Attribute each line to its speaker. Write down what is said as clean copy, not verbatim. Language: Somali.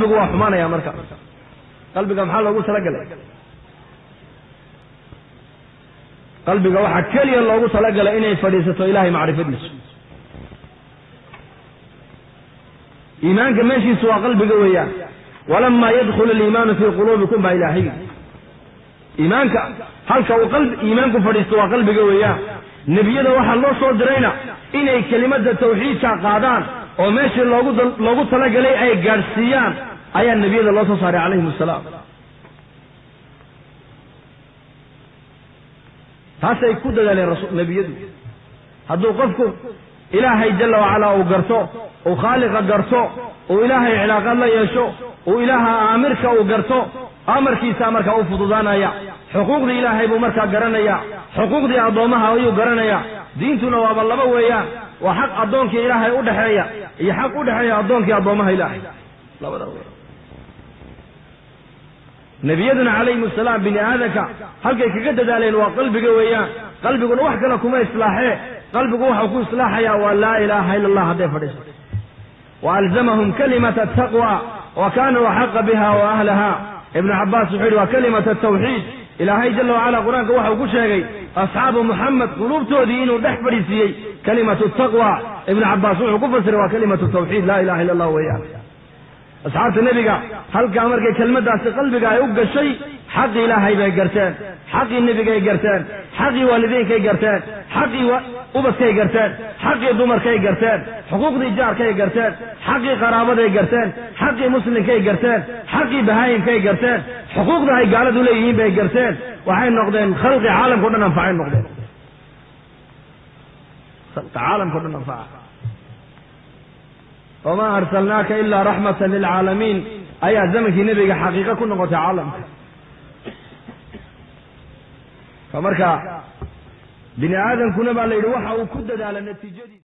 Speaker 1: Qalbigu waa xumaanaya marka. Qalbiga maxaa loogu talagalay? Qalbiga waxaa keliya loogu talagalay inay fadhiisato Ilaahay macrifadiisu. Iimaanka meeshiisu waa qalbiga weeyaan. Walamaa yadkhulu aliimaanu fii quluubikum baa Ilaahay. Iimaanka halka uu iimaanku fadhiisto waa qalbiga weeyaan. Nebiyada waxaa loo soo dirayna inay kelimada tawxiidka qaadaan oo meeshii loogu talagalay ay gaadhsiiyaan ayaa nebiyada loo soo saaray calayhim assalaam. Taasay ku dadaaleen nebiyadu. Hadduu qofku Ilaahay jalla wacalaa uu garto, uu khaaliqa garto, uu Ilaahay cilaaqad la yeesho, uu Ilaaha aamirka uu garto, amarkiisaa markaa u fududaanaya. Xuquuqdii Ilaahay buu markaa garanaya, xuquuqdii addoommaha ayuu garanaya. Diintuna waaba laba weeyaan, waa xaq addoonkii Ilaahay u dhexeeya iyo xaq u dhexeeya addoonkii addoommaha Ilaahay, labada weeyaan. Nebiyaduna calayhim assalaam bini aadanka halkay kaga dadaaleen waa qalbiga weeyaan. Qalbiguna wax kale kuma islaaxee, qalbigu waxau ku islaaxayaa waa laa ilaaha ila allah hadday fadhiisato. Wa alzamahum kalimata ataqwa wa kaanuu axaqa biha wa ahlaha. Ibnu Cabbaas wuxuu yidhi waa kalimata atawxiid. Ilaahay jalla wacala qur-aanka waxau ku sheegay asxaabu Muxamed quluubtoodii inuu dhex fadhiisiiyey kalimatu taqwa. Ibnu Cabbaas wuxuu ku fasiray waa kalimatu tawxiid, laa ilaha illa allah weeyaan. Asxaabta nebiga halkaa markay kelmaddaasi qalbiga ay u gashay, xaqii Ilaahay bay garteen, xaqii nebigay garteen, xaqii waalidiinkay garteen, xaqii ubadkay garteen, xaqii dumarkay garteen, xuquuqdii jaarkay garteen, xaqii qaraabaday garteen, xaqii muslimkay garteen, xaqii bahaayimkay garteen, xuquuqda ay gaaladu leeyihiin bay garteen. Waxay noqdeen khalqi caalamka o dhan anfacay noqdeen, khalqi caalamka o dhan anfaca. Wamaa arsalnaaka ilaa raxmatan lilcaalamiin ayaa zamankii nebiga xaqiiqo ku noqotay caalamka. Fa marka bini aadamkuna baa la yidhi waxa uu ku dadaala natiijadii.